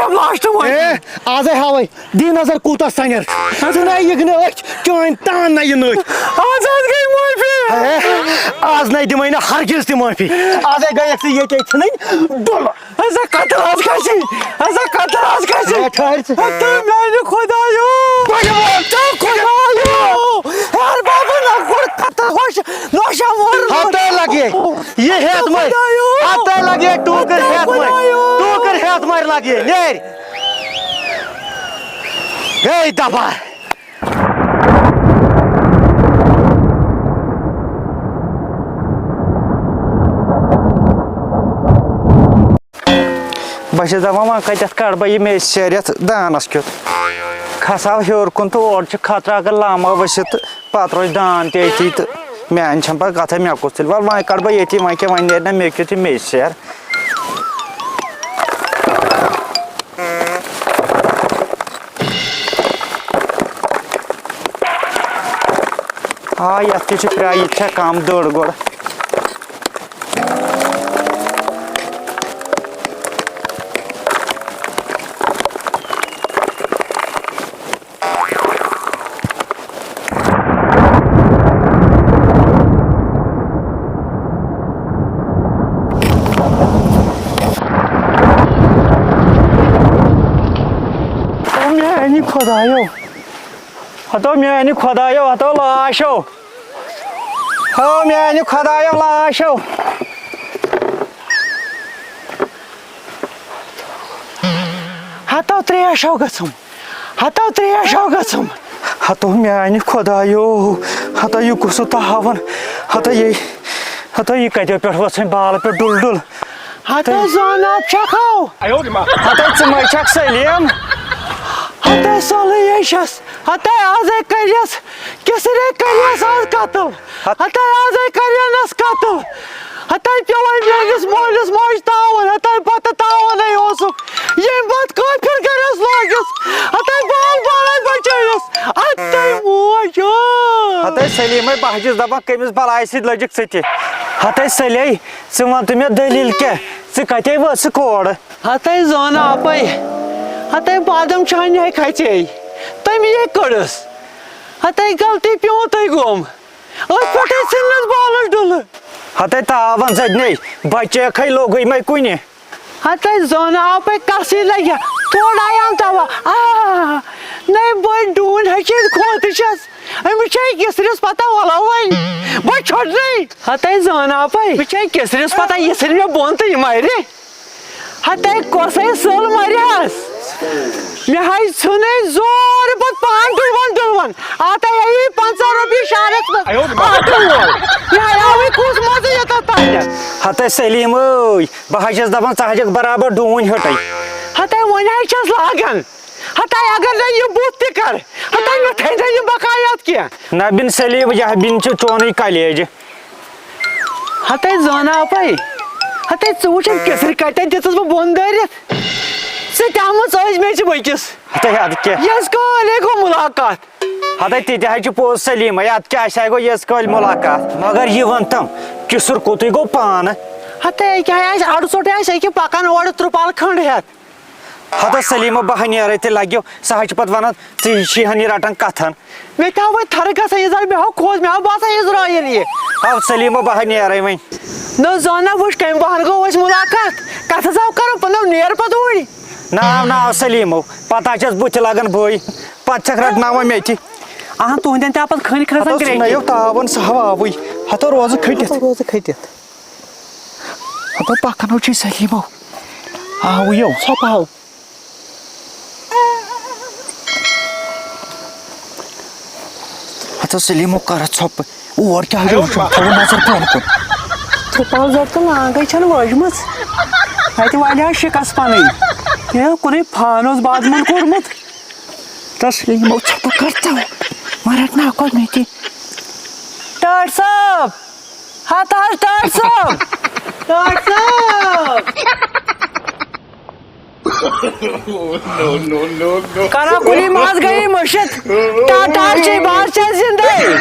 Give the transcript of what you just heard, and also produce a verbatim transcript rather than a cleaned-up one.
Last وۄنۍ۔ A, آزے ہاوے، دی نظر کوٗتاہ سنیر۔ ژٕ نَے یِکھ نہٕ أچھ، چٲنۍ تان نَے یِنہٕ أچھ۔ آز حظ گٔے معٲفی۔ اے، آز نَے دِمے نہٕ ہرگز تہِ معٲفی۔ آزے گٔیَکھ ژٕ ییٚتے ژھٕنٕنۍ ڈُلہٕ۔ ہسا قتل حظ گژھِ، ہسا قتل حظ گژھِ۔ اے، ٹھٔہر ژٕ۔ ہتو میانہِ خدایو۔ بہٕ دِمو، ہتو خدایو۔ ہر بابا نہ کوٚر قتل ہوش، نوشا وور۔ ہتو لگے۔ یہِ ہیٚتھ مَرِ۔ خۄدایو! ہتہٕ لگہِ ٹوٗکٕر ہتہٕ ہیٚتھ مَرِ۔ خۄدایو! ٹوٗکٕر ہیٚتھ مَرِ لگہِ۔ نیرِ۔ ہے دبا۔ بہٕ چھَس دَپان، وۄنۍ کَتٮ۪تھ کَڑٕ بہٕ یہِ میٚژِ سیرٮ۪تھ دانَس کیُتھ؟ کھسہٕ ہاو ہیوٚر کُن تہٕ اورٕ چھُ خطرٕ اگر لامہٕ ؤسِتھ تہٕ پتہٕ روزِ دان تہِ أتی تہٕ میٛانہِ چھَنہٕ پَتہٕ کَتھٕے، مےٚ کُس تُلہِ؟ وَلہٕ وۄنۍ کَڑٕ بہٕ ییٚتی، وۄنۍ کیٛاہ، وۄنۍ نیرِ نہ مےٚ کیُتھ یہِ میٚژِ سیر۔ آ، یَتھ تہِ چھِ پرٛاے، یہِ تہِ چھےٚ کَم دٔر گۄڈٕ۔ او میانہِ خۄدایو، ہتو میانہِ خۄدایو، ہتو لاشو، ہو میانہِ خۄدایو لاشو۔ ہتو تریشو گژھُم، ہتو تریشو گژھُم۔ ہتو میانہِ خۄدایو، ہتو یہِ کُس تاوَن، ہتو یہِ، ہتو یہِ کتیو پٮ۪ٹھ وۄژھ وۄنۍ بالہٕ پٮ۪ٹھ ڈُل ڈُل۔ ہتو زٲناب چھکھو۔ ہتو ژٕ مَے چھکھ سلیٖم۔ ہتو سۄلہٕ یے چھس، ہتو آزے کریس، کِسرے کریس آز قتل۔ ہت- ہتاے آزے کریٚنس قتل۔ ہتاے پیوٚوے میٲنِس مٲلِس ماجہِ تاوُن۔ ہتاے پتہٕ تاوُنے اوسُکھ۔ ییٚمہِ پتہٕ کٲفِر گرس لٲگِس۔ ہتاے بال بالے بچٲیِس۔ ہتاے موج۔ ہتاے سلیمے، بہٕ ہا چھُس دپان، کٔمِس بلایہِ سۭتۍ لٔجِکھ ژٕ تہِ؟ ہتاے سلے، ژٕ وَن تہٕ مےٚ دٔلیٖل کیٛاہ؟ ژٕ کتے وٲژٕکھ اورٕ؟ ہتاے زٲنہٕ اپے۔ ہتاے بادم چھانہِ ہے کھژے۔ تٔمی ہے کٔڑٕس۔ ہتاے غلطی پیوٚو تۄہہِ گوٚم۔ أتھۍ پٮ۪ٹھٕے ژھٕننَس بالَس ڈُلہٕ۔ ہتے تاوَن زَدنے، بَچے کھے لوٚگُے مَے کُنہِ۔ ہتے زوٚن آو پَے کَسٕے لَگہِ، تھوڑا یَم تَوا۔ آ، نَے بٔڑ ڈوٗنۍ ہَچھِنۍ کھوتہٕ چھَس۔ أمِس چھے کِسرِس پَتہ وَلو وۄنۍ۔ بہٕ چھۄٹنَے۔ ہتے زوٚن آو پَے۔ مےٚ چھے کِسرِس پَتہ، یہِ ژھٕنہِ مےٚ بۄن تہٕ یہِ مَرِ۔ ہتے کۄسے سٕل مَرِہَس۔ مےٚ ہاے ژھُنے زورٕ پَتہٕ پان ڈُلوَن ڈُلوَن۔ آتے ہے یہِ پنٛژاہ رۄپیہِ شہرَس منٛز آٹوٗ وول۔ یہِ ہاے آوٕے کُس مَزٕ یوٚتَتھ تانٮ۪تھ۔ ہتے سلیٖم ٲے، بہٕ ہا چھَس دَپان ژٕ ہا چھَکھ برابر ڈوٗنۍ ہیوٚٹٕے۔ ہتے وۄنۍ ہاے چھَس لاگان۔ ہتے اگر نہٕ یہِ بُتھ تہِ کَر، ہتے مےٚ تھٲے نہٕ یہِ بقایات کینٛہہ۔ نہ بِن سلیٖم، یہِ ہا بِن چھُ چونُے کلیجہِ۔ ہتے زٲنہٕ اَپَے، ہتے ژٕ وٕچھ أمۍ کِسرِ کَتٮ۪تھ دِژٕس بہٕ بۄن دٲرِتھ۔ ژٕ تہِ آمٕژ ٲسۍ مےٚ چھِ بٔکِس۔ ہتے اَدٕ کیٛاہ؟ یَس کٲلۍ گوٚو مُلاقات۔ ہتے تہِ تہِ حظ چھُ پوٚز سلیٖمَے، اَدٕ کیٛاہ اَسہِ ہا گوٚو یَس کٲلۍ مُلاقات۔ مگر یہِ وَن تَم، کِسُر کوٚتُے گوٚو پانہٕ؟ ہتے کیٛاہ آسہِ اَڑٕ ژوٚٹٕے آسہِ أکیٛاہ پَکان اورٕ ترٛپال کھنٛڈ ہٮ۪تھ۔ ہتس سلیمہ، بہٕ ہا نیرے تیٚلہِ لگیو، سُہ ہا چھُ پتہٕ ونان، ژٕ چھِ ہن یہِ رٹان کتھن۔ مےٚ تہِ ہا وۄنۍ تھرٕ گژھان یہِ زن مےٚ ہا کھوژ، مےٚ ہا باسان عزرائیل یہِ۔ او سلیمہ، بہٕ ہا نیرے وۄنۍ۔ نہ زانہ وٕچھ کمہِ بہانہٕ گوٚو اَسہِ مُلاقات، کتھ حظ آو کرُن، پنُن نیر پتہٕ اوٗرۍ۔ نہ، نہ سلیمہ، پتہٕ ہا چھس بہٕ تہِ لگان بٲے، پتہٕ چھکھ رٹناوان مےٚ تہِ۔ اہن تُہنٛدٮ۪ن تہِ آو پتہٕ کھٔنۍ کھسان ہتس کرٛیٚکہِ۔ نَیو تاون سہو آوٕے، ہتو روزٕ کھٔٹِتھ۔ روزٕ کھٔٹِتھ۔ ہتو پکھنو چھُے سلیمو۔ آو یو، ژھۄپہٕ آو۔ ہتو سلیمو کر ژھۄپہٕ۔ اور کیٛاہ چھُ وٕچھُن؟ تھوٚو نظر بۄن کُن۔ ترٛپال زر تہٕ لانٛگے چھَنہٕ وٲجمٕژ۔ اَتہِ والہِ ہا شِکَس پَنٕنۍ۔ یہِ کُنُے فان اوس بادمُن کوٚرمُت۔ تس ییٚلہِ یِمو ژھۄپہٕ کٔر ژےٚ، وۄنۍ رَٹناو کۄمِٹی۔ ٹٲٹھۍ صٲب! ہتہٕ حظ ٹٲٹھۍ صٲب! ٹٲٹھۍ صٲب! کرا کُلی ماز گٔیے مٔشِتھ۔ ٹاٹا چے باز چھا زندے؟